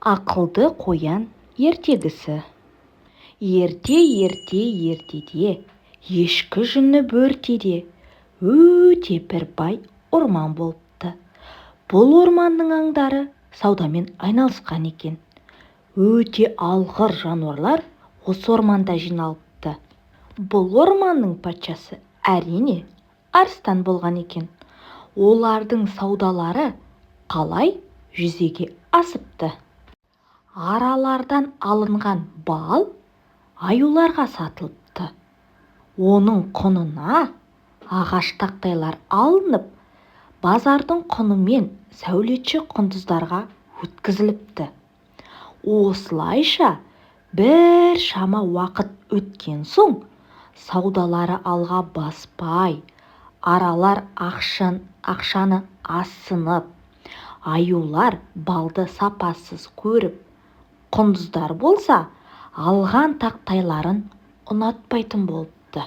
Ақылды қоян ертегісі. Ерте-ерте ертеде, ешкі жүні бөртеде өте бір бай орман болыпты. Бұл орманның аңдары саудамен айналысқан екен. Өте алғыр жануарлар осы орманда жиналыпты. Бұл орманның патшасы, әрине, арыстан болған екен. Олардың саудалары қалай жүзеге асыпты? Аралардан алынған бал аюларға сатылыпты. Оның құнына ағаш тақтайлар алынып, базардың құнымен сәулетші құндыздарға өткізіліпті. Осылайша біршама уақыт өткен соң, саудалары алға баспай, аралар ақшаны азсынып, аюлар балды сапасыз көріп, құндыздар болса, алған тақтайларын ұнатпайтын болыпты.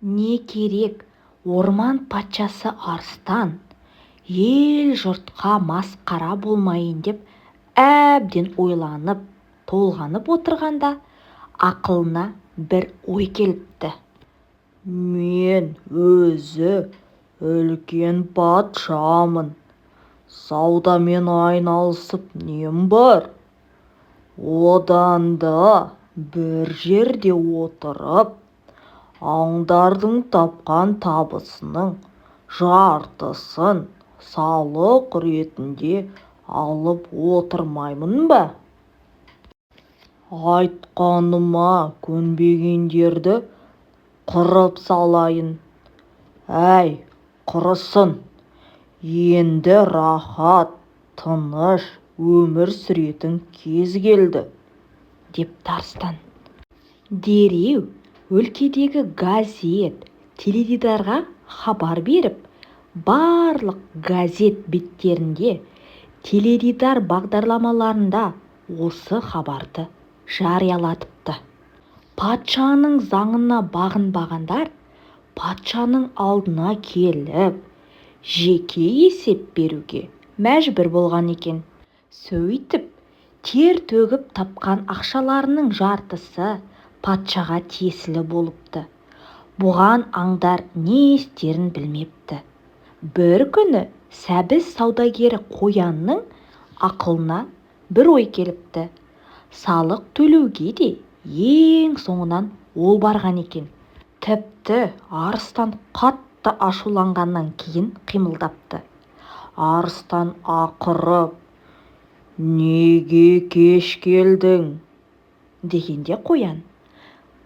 Не керек, орман патшасы арыстан ел-жұртқа масқара болмайын деп әбден ойланып, толғанып отырғанда, ақылына бір ой келіпті. Мен өзі үлкен патшамын, саудамен айналысып нем бар? Одан да бір жерде отырып, аңдардың тапқан табысының жартысын салық ретінде алып отырмаймын ба? Айтқаныма көнбегендерді қырып салайын. Әй, құрысын, енді рахат, тыныш өмір сүретін кез келді, депті арыстан. Дереу өлкедегі газет, теледидарға хабар беріп, барлық газет беттерінде, теледидар бағдарламаларында осы хабарды жариялатыпты. Патшаның заңына бағынбағандар патшаның алдына келіп, жеке есеп беруге мәжбүр болған екен. Сөйтіп, тер төгіп тапқан ақшаларының жартысы патшаға тиесілі болыпты. Бұған аңдар не істерін білмепті. Бір күні сәбіз саудагері қоянның ақылына бір ой келіпті. Салық төлеуге де ең соңынан ол барған екен. Тіпті арыстан қатты ашуланғаннан кейін қимылдапты. Арыстан ақырып: "Неге кеш келдің?" дегенде, қоян: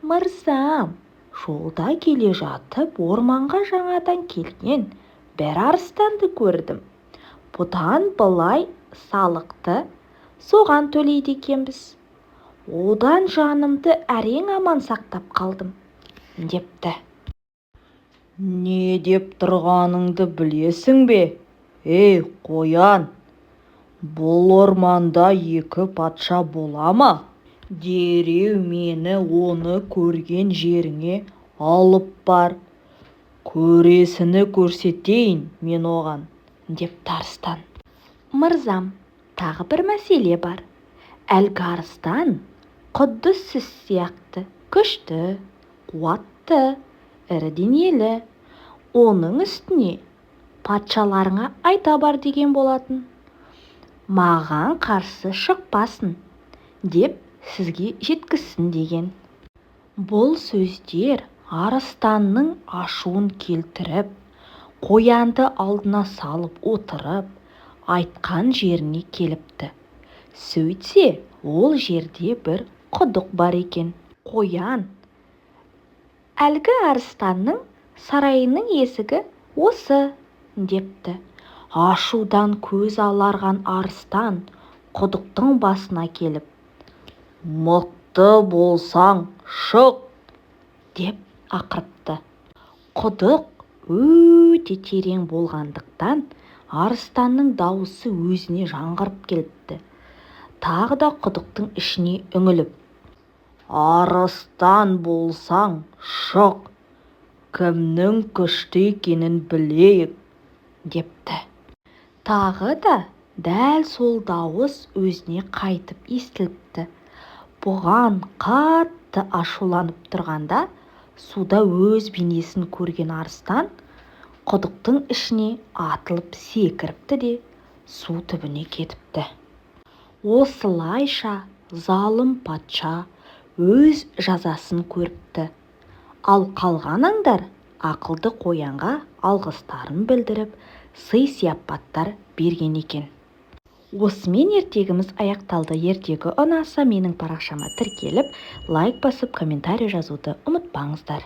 "Мырзам, жолда келе жатып орманға жаңадан келген бір арыстанды көрдім. Бұдан былай салықты соған төлейді екенбіз. Одан жанымды әрең аман сақтап қалдым", – депті. "Не деп тұрғаныңды білесің бе, ей, қоян? Бұл орманда екі патша бола ма? Дереу мені оны көрген жеріңе алып бар, көресіні көрсетейін мен оған", – депті арыстан. "Мырзам, тағы бір мәселе бар. Әлгі арыстан құдды сіз сияқты күшті, қуатты, ірі денелі. Оның үстіне патшаларыңа айта бар деген болатын. Маған қарсы шықпасын деп сізге жеткізсін деген". Бұл сөздер арыстанның ашуын келтіріп, қоянды алдына салып отырып, айтқан жеріне келіпті. Сөйтсе, ол жерде бір құдық бар екен. Қоян: "Әлгі арыстанның сарайының есігі осы", – депті. Ашудан көзі аларған арыстан құдықтың басына келіп: "Мықты болсаң, шық!" деп ақырыпты. Құдық өте терең болғандықтан, арыстанның дауысы өзіне жаңғырып келіпті. Тағы да құдықтың ішіне үңіліп: "Арыстан болсаң, шық, кімнің күшті екенін білейік", депті. Тағы да Дәл сол дауыс өзіне қайтып естіліпті. Бұған қатты ашуланып тұрғанда, суда өз бейнесін көрген арыстан құдықтың ішіне атылып секіріпті де, су түбіне кетіпті. Осылайша залым патша өз жазасын көріпті. Ал қалған аңдар ақылды қоянға алғыстарын білдіріп, сый-сияпаттар берген екен. Осымен ертегіміз аяқталды. Ертегі ұнаса, менің парақшама тіркеліп, лайк басып, комментарий жазуды ұмытпаңыздар.